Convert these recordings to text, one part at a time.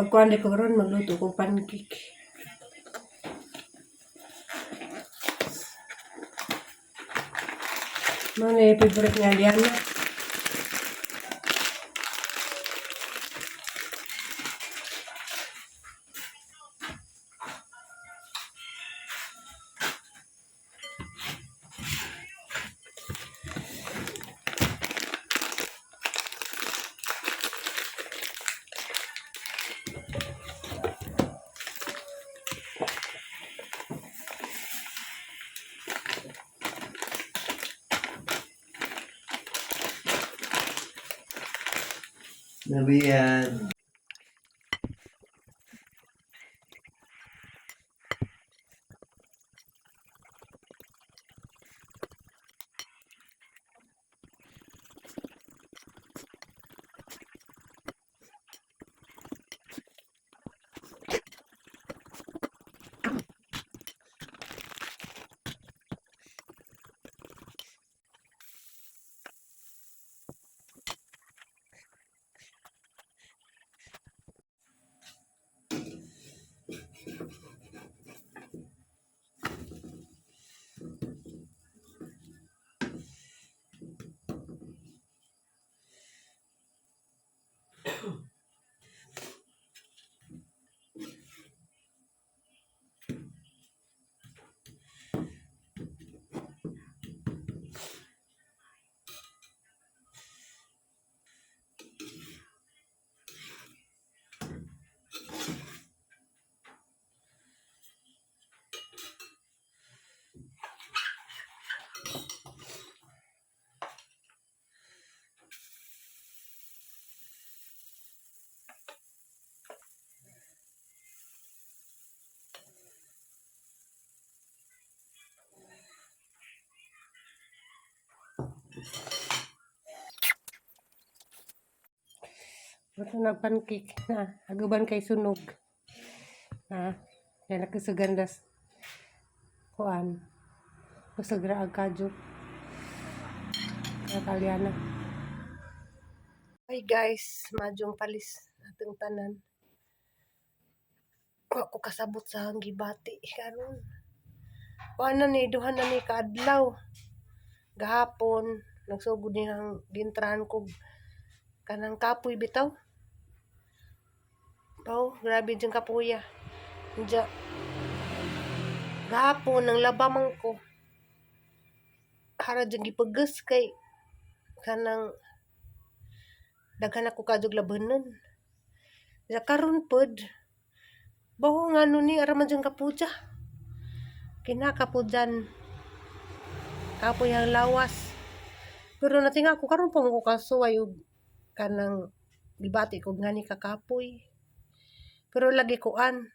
Pagkuan ko ron, magluto ko pancake. Mao na yung favorite nga Liana. Nabiyan. Bato na pancake na aguban kay sunog. Na kaya nakisugandas kuan. Kusog ra ang kadyo. Kaya. Hi guys, madyong palis atong tanan. Wa ko kasabot sa gibati karon. Kuan na ni, duha na ni kaadlaw. Gahapon nagsugod ni ang gintrahan ko kanang kapoy bitaw. Oh, grabe diyang kapuya. Diya. Gahapon nang laba man ko. Hara diyang gipagas kay kanang daghan ako kadtog labanan. Diya karon pod. Baho nga no ni ara man diyang kapuya. Kinakapudyan. Kapoy ang lawas. Pero natinga ko karon pa mo ko kasuway og kanang gibati ko ngani kakapoy. Pero lagi kuan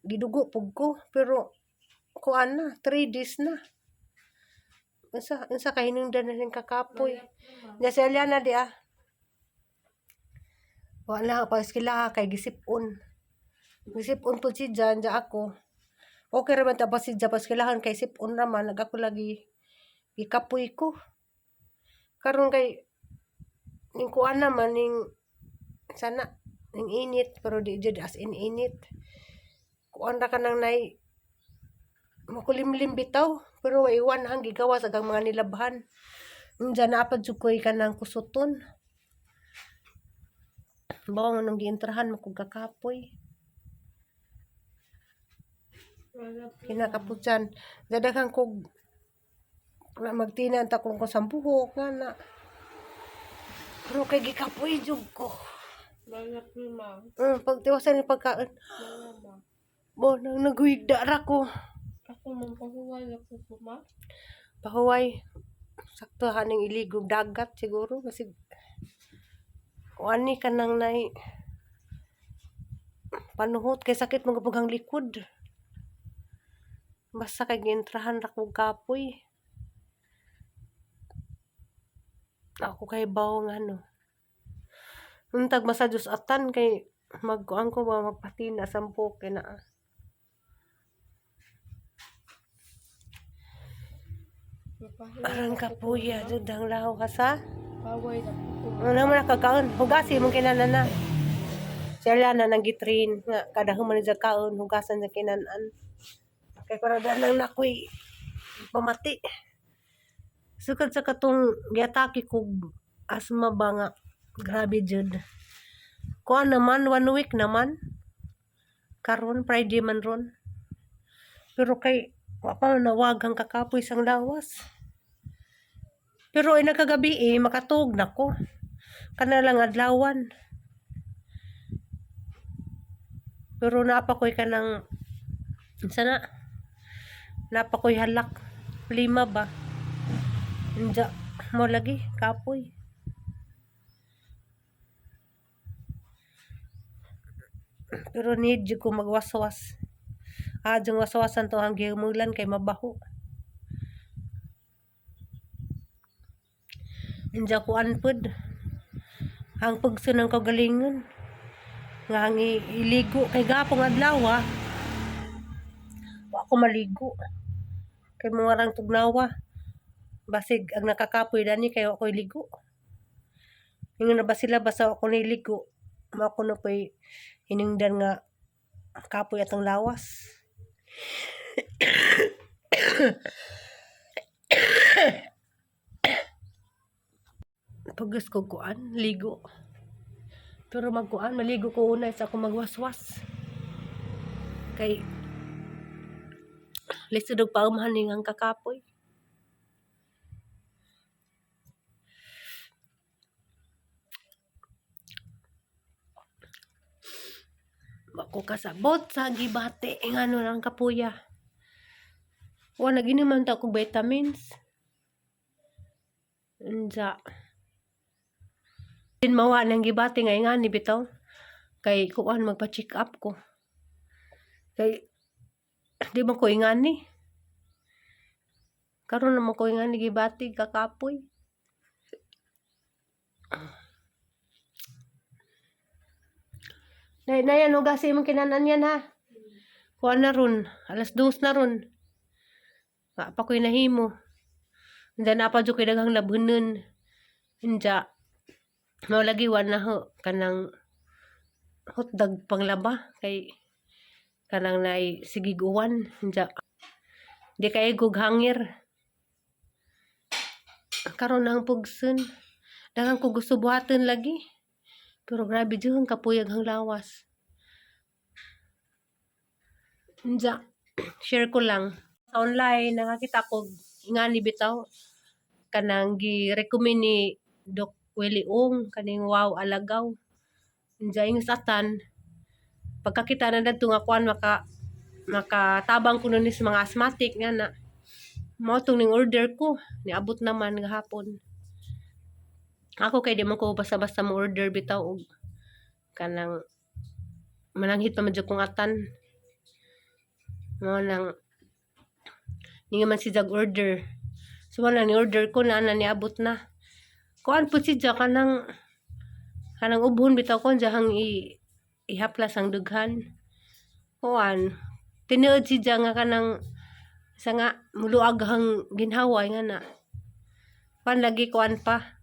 gidugo pug ko pero kuan na 3 days na. Unsa kahinungdan na ning kakapoy. Nya si Aliana di ah. Wala pa eskila kay gisip-on. Gisip-on pud si Jan ja ako. Okay ra man ta pa si Jan paskilahan kay sip-on ra man nag ako lagi gikapoy ko. Karon kay ning kuan naman ning sana ning init pero di jud as in init. Kuan ra kanang nay makulimlim bitaw pero iwan ang gigawas agang mga nilabhan. Unja naa pa jud ko'y kanang kusuton. Bawa nga nung giintrahan mo kog kakapoy. Kinakaputyan. Dadaghang kog na magtinan ta kung sa buhok nga na. Pero kay gikapoy jud ko. Balak ni ma. Pagtiwasan ni pagkaon. Mama. Bo nang naghigda ra ko. Ako man pahuway ako po ma. Pahuway. Sakto haning iligog dagat siguro kasi kuan ni kanang nay panuhot kay sakit mga ang likod. Basta kay giintrahan ra kog kapoy. Ako kay bawo nga no. Untag masadyos atan kay magkuan ko ba magpatina sa buhok kay naa. Mapahuway Arang ako po kapuya ma. jud ang laho ka sa. Paway na po ko. Ano man nakakaon? Hugasi mong kinanana. Sila na nang gitrain nga kada human ni kaon hugasan sa kinanan. Kay para nang nakoy pamati. Sukad sa katong giatake kog asma ba nga grabe jud. Kuan naman, one week naman. Karon Friday man ron. Pero kay wa pa man nawag ang kakapoy sang lawas. Pero ay nagkagabi eh, makatug na ko. Kana lang adlawan. Pero napa ko'y kanang unsa na? Napa ko'y halak. Lima ba? Inja mo lagi kapoy. Pero need jud ko magwaswas. Ah, jung waswasan to ang gimulan kay mabaho. Inja ko anpod. Ang pugso ng kagalingon. Nga ang iligo kay gapong adlaw ah. Wa ko maligo. Kay mga rang tugnawa. Basig ang nakakapoy dani kay wa ko'y ligo. Ingon na ba sila basta wa ko niligo. Mao ko na po'y hinungdan nga kapoy atong lawas. Pugos ko kuan, ligo. Pero magkuan, maligo ko una sa ako magwaswas. Kay lisod og paumhan ning ang kakapoy. Wa ko kasabot sa gibati ngano lang kapuya. Wa naginom man ta kog vitamins. Unsa. Din mawa nang gibati nga ingani bitaw. Kay kuan magpa-check up ko. Kay di man ko ingani. Karon naman ko ingani gibati kakapoy. Nay, nay, ano gasi imong kinanan yan ha? Kuan na ron, 2:00 na ron. Wa pa ko'y nahimo. Unsa na pa jud ko'y daghang labhonon. Unsa, mao lagi wa na ho kanang hotdog panglaba kay kanang naay sigig uwan. Unsa, di kay kog hangir. Karon ang pugson. Daghan ko gusto buhaton lagi. Pero grabe jud ang kapuyag ang lawas. Unsa, share ko lang. Sa online nakakita ko ingani bitaw kanang gi-recommend ni Doc Willie Ong kaning Wow Alagaw. Unsa ing satan pagkakita na dadto nga kuan makatabang kuno ni sa mga asthmatic nga na mao tong ning order ko niabot naman gahapon. Ako kay di man ko basta-basta mo order bitaw og kanang mananghit pa man jud kong atan. Mao nang ninga man si jag order. So wala ni order ko na na niabot na. Kuan pud si jag kanang kanang ubhon bitaw ko jahang i ihaplas ang dughan. Kuan tinuod si jag nga kanang sa nga muluag hang ginhawa nga na. Kuan lagi kuan pa.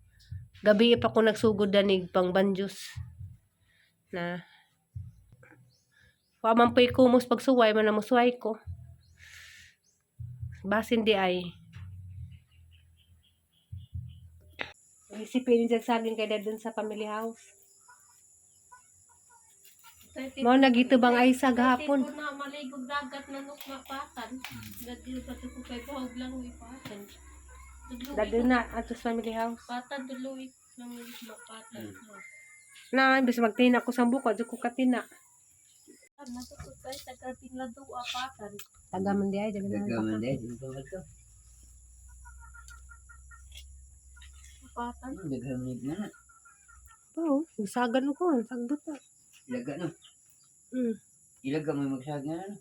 Gabi pa ko nagsugod danig pang banjos. Na wa man po'y kumos pagsuway man na mosuway ko. Basin di ay. Isipin niya saging kay dun sa family house. Mao nagito bang ay sa gahapon. Ko na maligog dagat na nuk mapatan. Dadyo pa ko kay pahog lang ipatan. Dadun na ato sa family house. Patan duluy nang mapatan. Na imbes magtina ko sa buko, jud ko katina. Natukod kay taga tingladua patan. Taga man di ay daga man. Daghan man di, di pa to. Patan. Daghan man na na. Oo, sagan ko, sagbot na. Ilaga no. Ilaga mo magsaga na. No?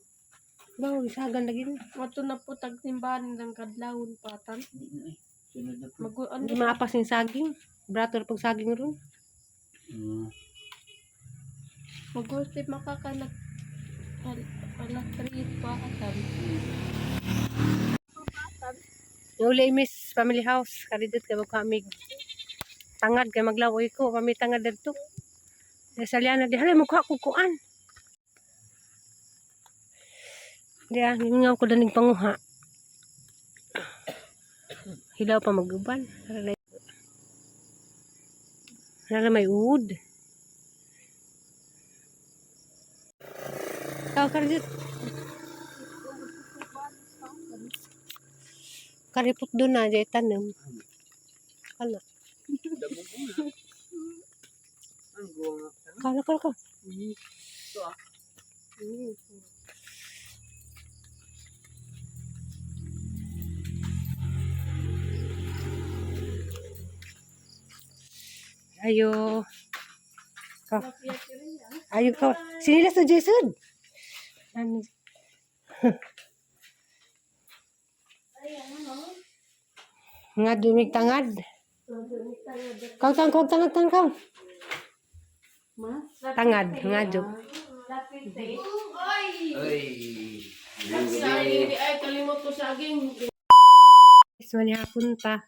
Bawo, sagan lagi na. Mato na po tag simbahan ng kadlawon patan. Di na eh. Sunod na po. Mag ano Hindi maapas yung saging. Brato na pag saging ron. Magusti makakanak alas 3 patan. Yung uli miss family house, karidot kay magkamig. Tangad kay maglawoy ko, pami tangad dadto. Sa liana di hala mukha ko kuan. Di ah, nga ko danig panguha. Hilaw pa maguban. Nara may uod. Tao karjit. Karipot doon na, jay tanom. Kala. Damog ko na. Ang gawa nga. Kala, kala, kala. Ito ah. Ayo. Ka. Ayo ka. Sinilas na Jason. Ano? Nga dumig tangad. Kau tang kau tangad tang kau. Tangad nga jud. Ay! Ay. Saging, di ay kalimot ko saging. Isman hapon pa.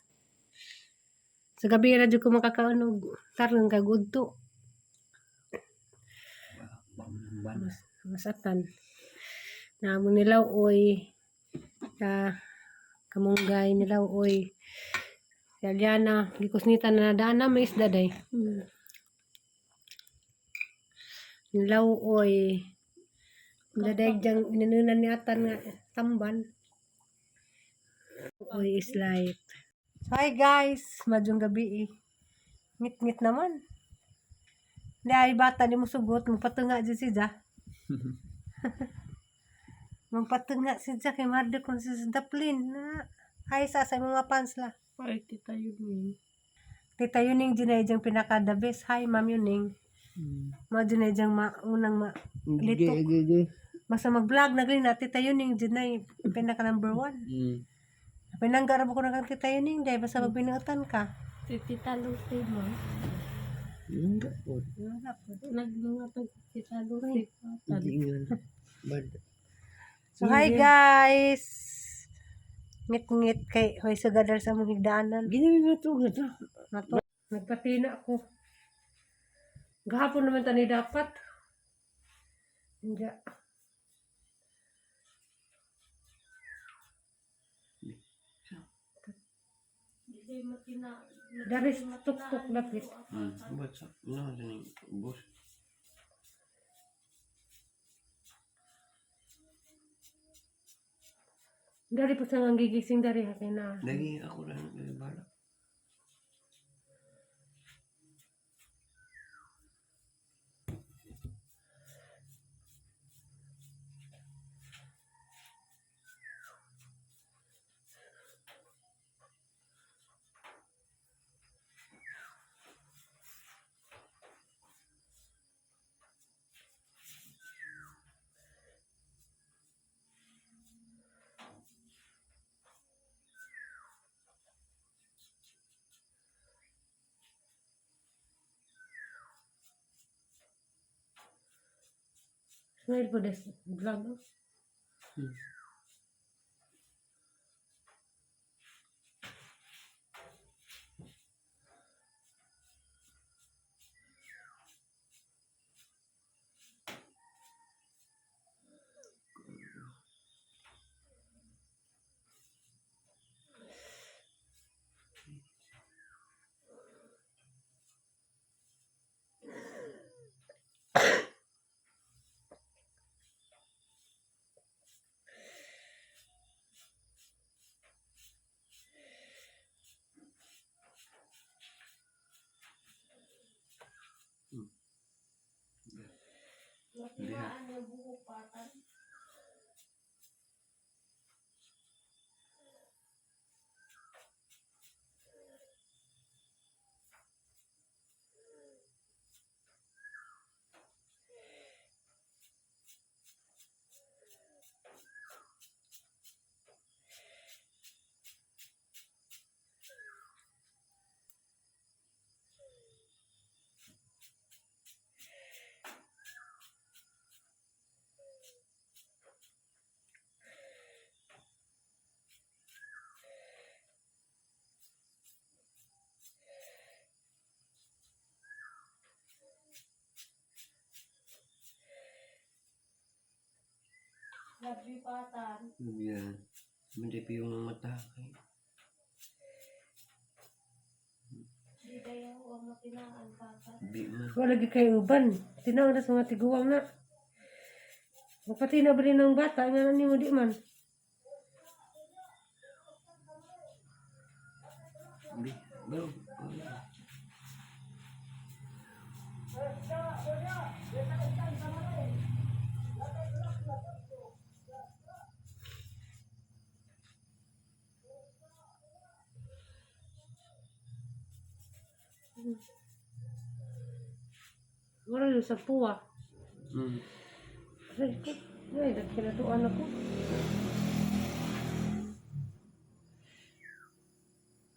Sa gabi ra jud ko makakaunog tarong kag udto. Masatan. Namo nilaw oy. Sa kamunggay nilaw oy. Si Aliana, gikusnita na nadaan na may isda day. Nilaw oy. Daday diyang inanunan ni atan nga tamban. Oy is life. So, hi guys, madyong gabi eh. Ngit-ngit naman. Hindi ay bata ni mo sugot, magpatunga dyan si Ja. Magpatunga si Ja kay Mardo kung si Daplin. Na, ay sa mga fans la. Ay, tita yun. Tita Yuning dyan ay diyang pinaka the best. Hi Ma'am Yuning. Mga dyan ay diyang maunang ma Lito. Basta mag-vlog naglin na Tita Yuning dyan ay pinaka number one. Pinanggarap ko na kang Tita Yuning dahil basta magbinutan ka. Tita Lucy mo. Hindi po. Wala po. Nagnungatag tita Lucy. Hindi nga. Bad. So hi guys! Ngit-ngit kay hoy sugadar sa mong higdaanan. Ginawa mo ito. Gata. Nato, nagpatina ako. Gahapon naman tani dapat. Hindi. Dari tuk-tuk lapit. Ba't sa? Ano ka yung boss? Dari po sa nga gigising dari ha kay na. Lagi ako lang nagibala. Smile po des vlog. Oh. Matimaan yung buhok patan. Love you, patan. Yan. Hindi pa yung mata. Ay, Di dayaw ang matinaan, patan. di man. Wala lagi kay uban. Tinaw na sa mga tiguang na. Magpatina ba rin ang bata? Nga na nimo di man. Di. Bro. Oh, Wala yung sa puwa. Aray ko. Ay, nagkinatuan ako.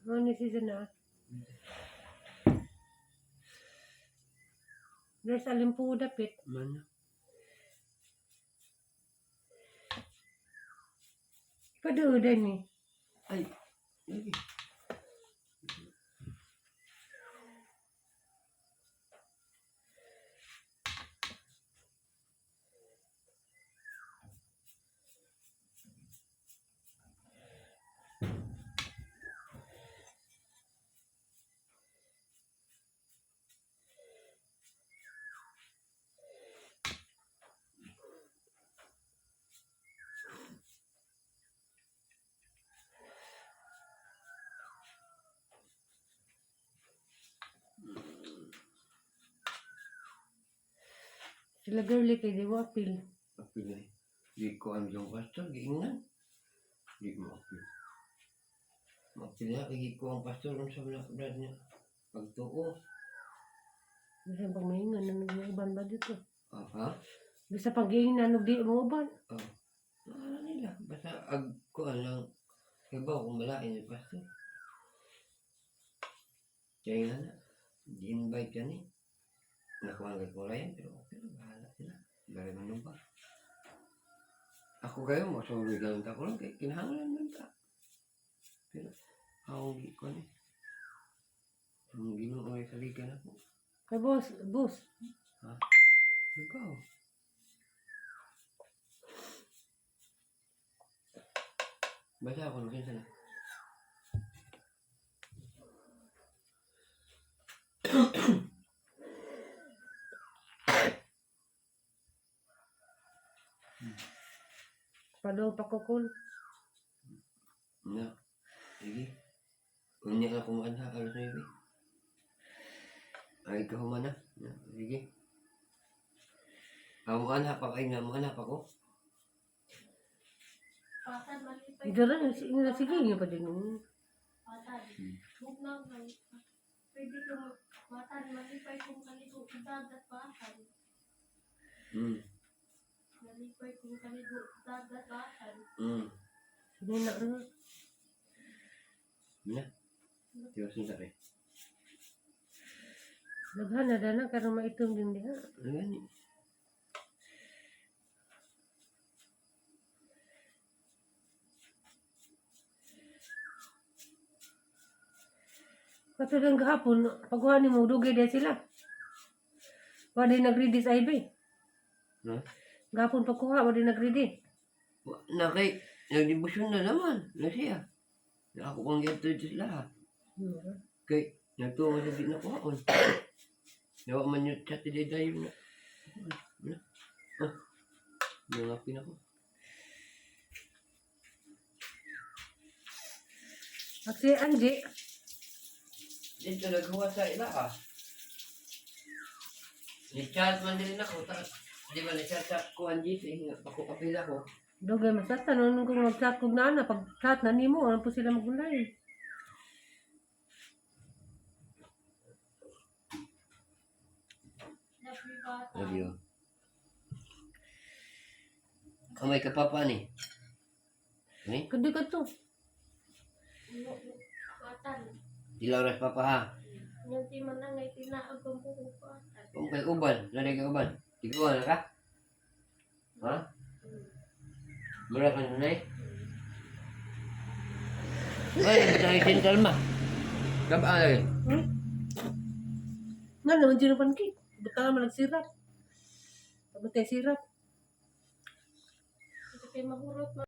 Ano ni season na? There's alimpo dapit. Man. Ipaduudan ni. Ay. Lagi. Sila girly kay di mo apil. Apil eh. Di ko ang yung pastor. Giingnan. Di mo apil. Maapil na. Kaya ko ang pastor. Ang sa mga brad niya. Pagtuo. Bisan pang mahinga na nag-uban ba dito? Ah, ha? Bisa pang giingnan og di mo uban. Oh. Ano nila? Basta ag ko lang. Iba kung malain yung pastor. Kaya nga na. Di-invite yan eh. Nakuha ang ko yan, pero okay lang. Bahala sila. Bari man ba? Ako kayo, masuri lang ta ko lang. Kaya kinahanglan man ta. Pero, ako gi ko ni. Ang ginoo ay saligan ako. Kay boss, boss. Ha? Ikaw. Basta ako, makinsa na. Palo pa ko kul. Na. Sige. Unya na kumaan ha, alas 9. Ay, kahuman na. Na, sige. Amuan ha pa kay nga, amuan ha pa ko. Patan, malipay. Idara na sige nga pa din. Patan. Bugnaw na. Pwede ko patan, malipay kung kaligo dagat, patan. Malipay kung kaligo dagat, patan. Sige na. Ano. Na. Tiwas na sabi. Daghan na dana karon maitom din diha. Ano gani? Katulad gahapon, pagkuha nimo dugay din sila. Wa din nag-ready sa IB. Ha? Gahapon pagkuha, wa din nag-ready. Na kay, nagdibusyon na naman. Na siya. Na ako kang geto dito sila ha. Kay, nagtuwa sa di nakuhaon. Nawa man yung chat today dayon na. Na. Ah. Nangapin ako. At si Angie, Dito naghuwa sa ila ah. Ni-chat man din ako. Ta, di ba ni-chat sa ko ang GC, nga ako kapila ko. dugay masata noon kung mag-chat kog na pag chat na nimo, ano po sila magulay. Love you, patan. Love you. Kamay ka papa ni. Ni? Kundi ka to. Patan. Ilaw ras papa ha. Yung ti man na ngay tinaag kong buko, patan. Kung kay uban, nanay kay uban. Tiguan na ka? Ha? Mura ka nanay? Ay, tayo sintal ma. Kabaan lagi. Nga naman dyan ang pancake. Ba't ka naman nagsirap? Pabantay sirap. Ito Kay mahurot man.